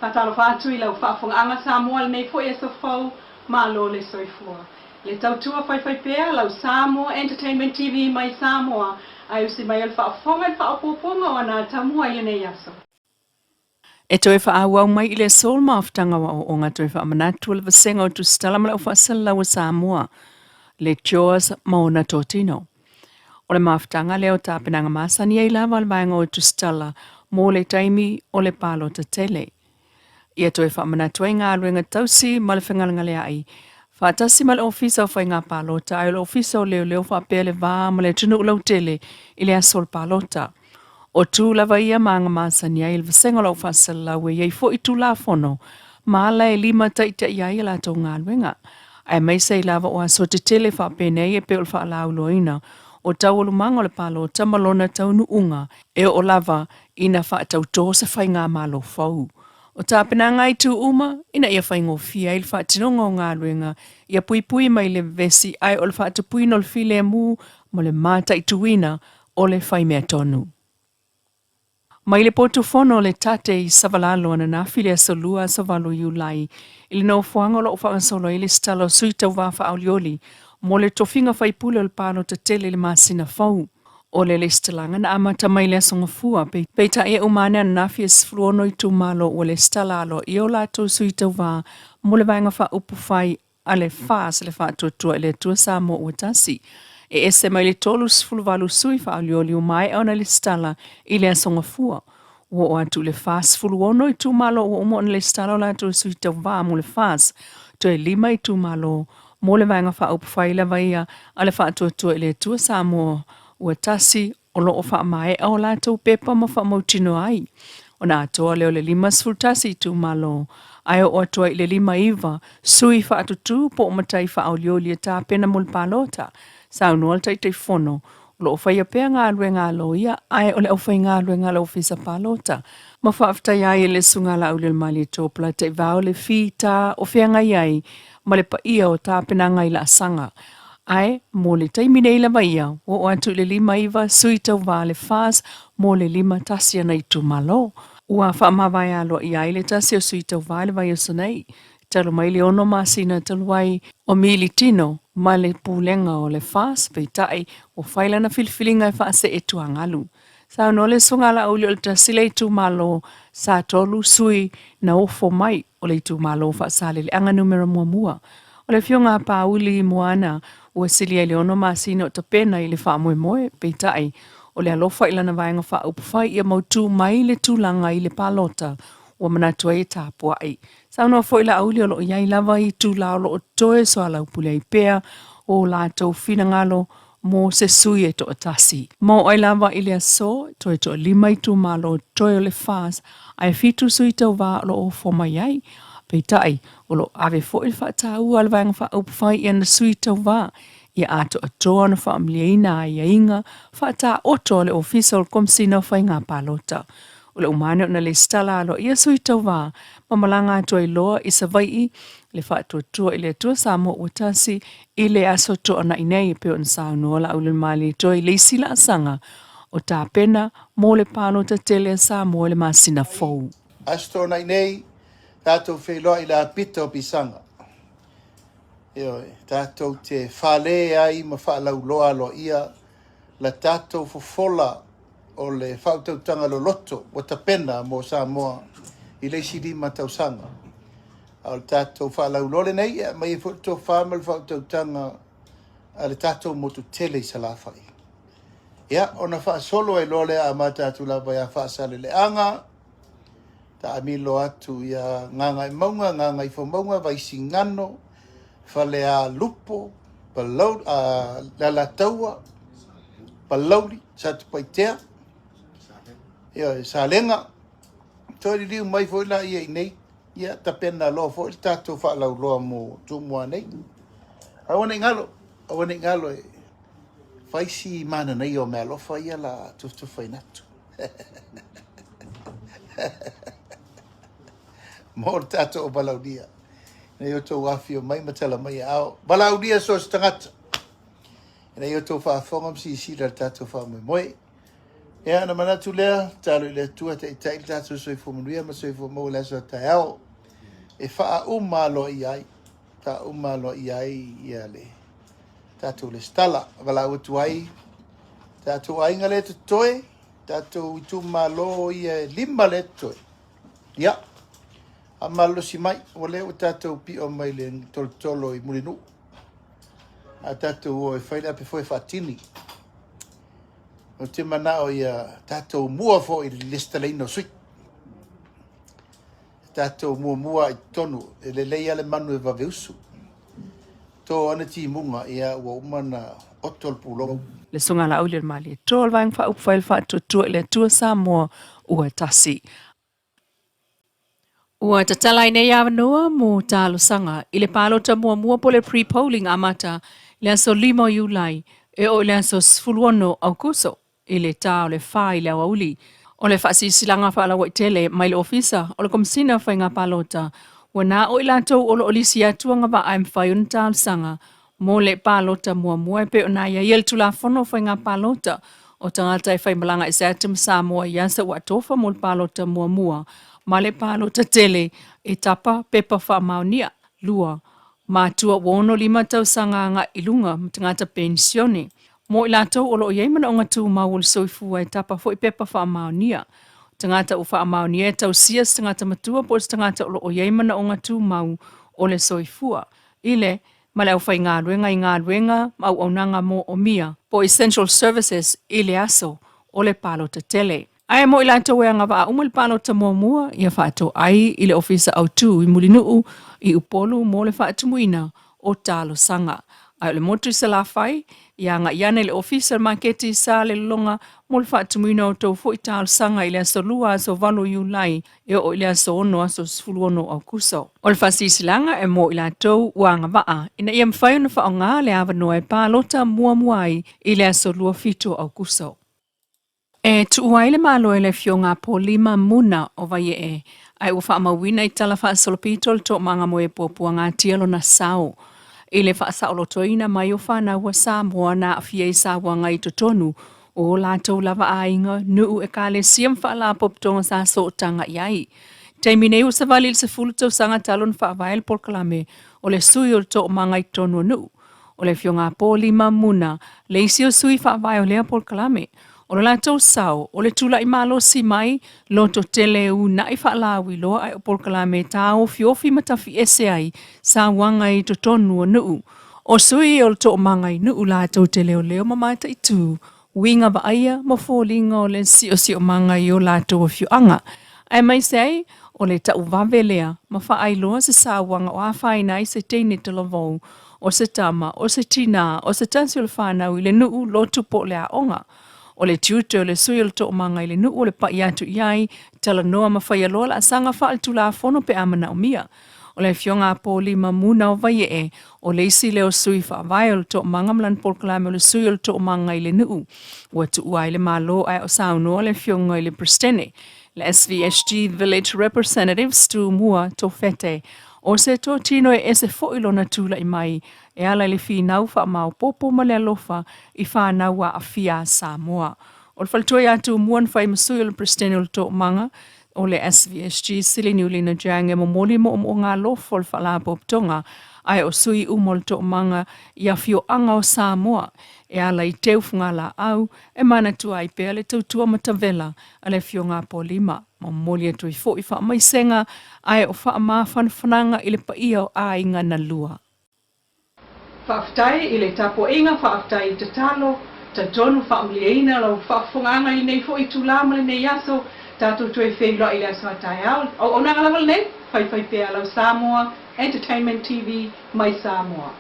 Faatalofa atu i lau faafofogaaga Samoa i lenei foi aso fou, malo le soifua. Le tautua faifaipea lau Samoa Entertainment TV mai Samoa ae usi mai o le faafofoga i le faaopoopoga o ana atamua i lenei aso. E toe faaauau mai i le aso le mafutaga o aoaoga toe faamanatu o le vasega o Tusitala ma le Aufaasalalaua a Samoa, le CHOGM ma ona totino. O le mafutaga lea o tapenaga masani ai lava le vaega o Tusitala mo le taimi o le palota tele. Ia toe faamanatu ai galuega tausi ma le fegalegaleai faatasi ma le Ofisa o Faiga Palota ae o le Ofisa o Leoleo faapea le va ma le atunuu lautele i le aso o le palota. O tu lava ia ma aga masani ai le vasega o le Aufaasalalaua e i ai foi Tulafono ma ala e limataitaia ai a latou galuega, aemaise ai lava o aso tetele faapenei e pei o le faalauiloaina o taualumaga o le palota ma lona taunuuga e oo lava ina faatautō se faigamalo fou. O tapenaga ai tu uma ina ia faigofie ai le faatinoga o galuega ia puipui mai le vevesi ae o le faatupuina o le filemu ma le mataituina o le faimeatonu. Mai le potu fono o le Tate i Savalalo ananafi i le aso Lua aso 8 Iulai i le nofoaga o lo o faagasolo ai le lesitala o sui tauva faaolioli mo le tofiga faipule o le palota tele i le masina fou. O le lesitalaga na amata mai i le aso Gafua, peitai e uma ane ananafi e 16 itumalo ua lesitala aloaia o latou sui tauva mo le Vaega Faaupufai a le FAS le Faatuatua i le Atua Samoa ua Tasi. E ese mai le 38 sui faaolioli ua maea ona lesitala i le aso Gafua. Ua oo atu i le 46 itumalo ua uma ona lesitala o latou sui tauva mo le FAS, toe 5 itumalo mo le Vaega Faaupufai lava ia a le Faatuatua i le Atua Samoa ua Tasi o lo o faamaea o latou pepa ma faamautinoa ai. Ona atoa lea o le 51 itumalo, ae oo atu ai i le 59 sui faatutū po o matai faaolioli e tapena mo le palota. Saunoa le Taitaifono, o lo o faia pea galuega a loia ae o le aufaigaluega a le Ofisa Palota ma faafetaia ai e le Susuga Laaulialemalietoa Polataivao le fita o feagai ai ma le paia o tapenaga i laasaga. Ae mo le taimi nei lava ia, ua oo atu i le 59 sui tauva le FAS mo le 51 ana itumalo. Ua faamavae aloaia ai le tasi o sui tauva i le vaiaso nei, talu mai le ono masina talu ai o militino ma le pulega o le FAS, peitai ua fai lana filifiliga e faasee tuagalu. Saunoa le Susuga Laauli o le tasi le itumalo sa tolu sui na ofo mai o le itumalo Faasaleleaga numera muamua. O le Afioga a Pauli Moana ua silia i le ono masina o tapena i le faamoemoe, peitai, o le alofa i lana vaega faaupufai ia mautū mai le tulaga i le palota ua manatu ai e tapuai. Saunoa foi Laauli o lo o i ai lava itula o lo o toe soalaupule ai pea o latou finagalo mo se sui e toatasi. Ma oo ai lava i le aso, toe toalima itumalo toe o le FAS, ae fitu sui tauva o lo o ofo mai ai. Peitai, o lo o ave foi le faataua a le Vaega Faaupufai i ana sui tauva ia atoatoa ona faamalieina aiaiga faataoto a le Ofisa o le Komesina o Faiga Palota. O le uma ane ona lesitala aloaia sui tauva ma malaga atu ai loa i Savaii le Faatuatua i le Atua Samoa ua Tasi i le aso Toonai nei e pei ona saunoa Laaulialemalietoa i le isi laasaga o tapena mo le palota tele a Samoa i le masina fou. Aso Toonai nei, tatou feiloai i le apita o Pisaga. Ioe, tatou te fale ai ma faalauloa aloaia la tatou fofola o le faautautaga loloto ua tapena mo Samoa i le isi 5 tausaga. A o le tatou faalauloa lenei e aumai ai foi le tofa ma le faautautaga a le tatou motu tele i Salafai. Ia, ona faasolo ai loa lea amata atu lava ia Faasaleleaga, taamilo atu ia Gagaemauga, Gagaifomauga, Vaisigano, Falealupo, Palau, Alataua, Palauli, Satupaitea, ia, Salega, toe liliu mai foi la ia i nei, ia tapena loa foi le tatou faalauloa mo Tumua nei. Aua ne i galo, aua ne i galo e fai si mananaia o meaalofa ia la tufatufaina atu. Mo le tatou valaaulia. Ina ia outou afifio mai ma tala mai aao. Valaaulia so o se tagata. Ina ia outou faafofoga ma silasila i le tatou faamoemoe. Ia, ona manatu lea, tatalo i le Atua e taitai le tatou soifua manuia ma soifua maua i le aso a taeao e faauma aloaia ai, faauma aloaia ai ia le tatou lesitala. Valaau atu ai tatou aiga lea totoe, tatou itumalo ia e lima lea totoe. Ia, faamalolosi mai, ua lea ua tatou pio mai le tolotolo i Mulinuu. A tatou o e fai le ape foe faatini. Ou te manao ia tatou mua foi i le lesitalaina o sui. Tatou muamua i totonu, e lelei lava le manu e vave usu. To ana timuga, ia ua uma ona oto le pulou. Le Susuga Laaulialemalietoa o le Vaega Faaupufai o le Faatuatua i le Atua Samoa ua tasi. Ua tatala ai nei avanoa mo talosaga i le palota muamua po o le pre-polling amata i le aso 5 o Iulai e oo i le aso 16 Aokuso i le ta o le 4 i le aoauli. O le faasilasilaga faalauaitele mai le Ofisa o le Komesina o Faiga Palota ua na o i latou o lo o lisi atu agavaa e mafai ona talosaga mo le palota muamua e pei ona aiaia i le Tulafono o Faiga Palota o Tagata e Faimalaga Ese Atu ma Samoa i aso ua atofa mo le palota muamua ma le palota tele e tapa pepa faamaonia. 2. Matua ua 65 tausaga agai i luga ma tagata penisione. Mo i latou o lo o i ai manaoga tumau o le soifua e tapa foi pepa faamaonia. O tagata ua faamaonia e tausia se tagata matua po o se tagata o lo o i ai manaoga tumau o le soifua i le ma le aufaigaluega i galuega ma auaunaga moomia po o essential services i le aso o le palota tele. Ae mo i latou e agavaa uma i le palota muamua, ia faatoai i le Ofisa Autu i Mulinuu i Upolu mo le faatumuina o talosaga. Ae o le motu i Salafai, ia agai ane i le Ofisa o le Maketi i Salelologa mo le faatumuina o tou foi talosaga i le aso 2 aso 8 Iulai e oo i le aso 6 aso 16 Aokuso. O le faasilasilaga e mo i latou ua agavaa ina ia mafai ona faaaoga le avanoa e palota muamua ai i le aso 27 Aokuso. E tuua ai le Malo e le Afioga a Paulima Muna o Vaiee, ae ua faamauina i tala faasolopito le toomaga moe puapuagatia lona sao i le faasaolotoina mai o fanau a Samoa na aafia i sauaga i totonu o o latou lava aiga, nuu, ekalesia ma faalapotopotoga sa sootaga i ai. Taimi nei ua savali i le 10 tausaga talu ona faavae le polokalame o le sui o le toomaga i totonu o nuu. O le Afioga a Paulima Muna le isi o sui faavae o lea polokalame. O lo latou sao, o le tulai malosi mai, loto tele e una'i faalauiloa ae o polokalame e taofiofi ma tafiese ai sauaga i totonu o nuu. O sui o le toomaga i nuu latou te leoleo ma mataitu uiga vaaia ma foliga o le siosiomaga i o latou afioaga, aemaise ai o le tauvave lea ma faailoa se sauaga o afaina ai se teine talavou, o se tama, o se tinā, o se tasi o le fanau i le nuu, lotu po o le aoga. O le tiute o le sui o le toomaga i le nuu o le pa'i atu i ai, talanoa ma faia loa laasaga faaletulafono pe a manaomia. O le Afioga a Paulima Muna o Vaiee, o le isi lea o sui faavae o le toomaga ma lana polokalame o le sui o le toomaga i le nuu. Ua tuua ai le Malo ae o saunoa le Afioga i le Peresetene, le SVSG Village Representatives Tumua Tofete, o se totino e ese foi lona tulai mai e ala i le finau faamaopoopo ma le alofa i fanau aafia a Samoa. O le faletua ia Tumua na fai ma sui o le Peresetene o le Toomaga o le SVSG Siliniulina Jang e momoli moomooga alofa o le Faalapotopotoga ae o sui uma o le Toomaga i afioaga o Samoa e ala i teu fugalaau e manatua ai pea le tautua matavela a le Afioga a Paulima. Momoli atu ai foi faamaisega ae o faamafanafanaga i le paia o aiga na lua. Faafetai i le tapuaiga, faafetai i tatalo, talitonu faamalieina lau faafofogaaga i lenei foi itula ma lenei aso, tatou toe feiloai i le aso a taeao. Auaunaga lava lenei, faifai pea lau Samoa Entertainment TV mai Samoa.